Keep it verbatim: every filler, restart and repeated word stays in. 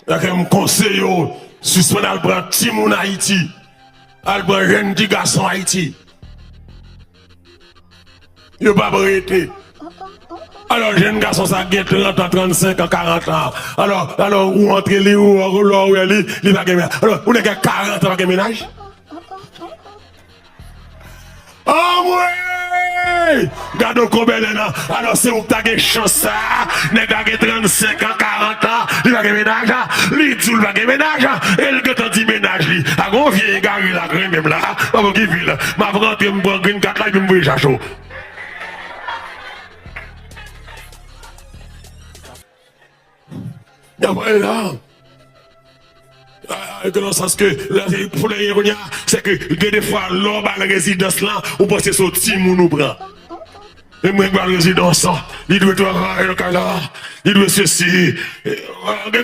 Dakè, m konseye w, sispann al pran timoun Ayiti. Al pran jèn ti gason Ayiti. Yo p ap rete. Alò, jèn gason sa gen trant an, trannsenk an, karant an. Alò, alò, ou antre li, ou, ou lè w wè li, li pa gen mennaj. Alò, ou nèg gen karant an pa gen mennaj? Anmwey! Gade w konbyen lè nan. Alò, se ou k ta gen chans sa. Nèg la gen trannsenk an, karant an, li pa gen mennaj. Li di w li pa gen mennaj. E l gentan di mennaj li. A gon vye egare la k renmen m la. Pa bon ki vil. M ap rantre, m pran green card la, epi m voye chache w. Dapre la, nan sans ke lè pou lè kounye a, se ke gen de fwa lè w ba l rezidans lan, ou panse se yon timoun ou pran. E mwen ba l rezidans lan, li dwe travay nan kay la, li dwe sesi. Gen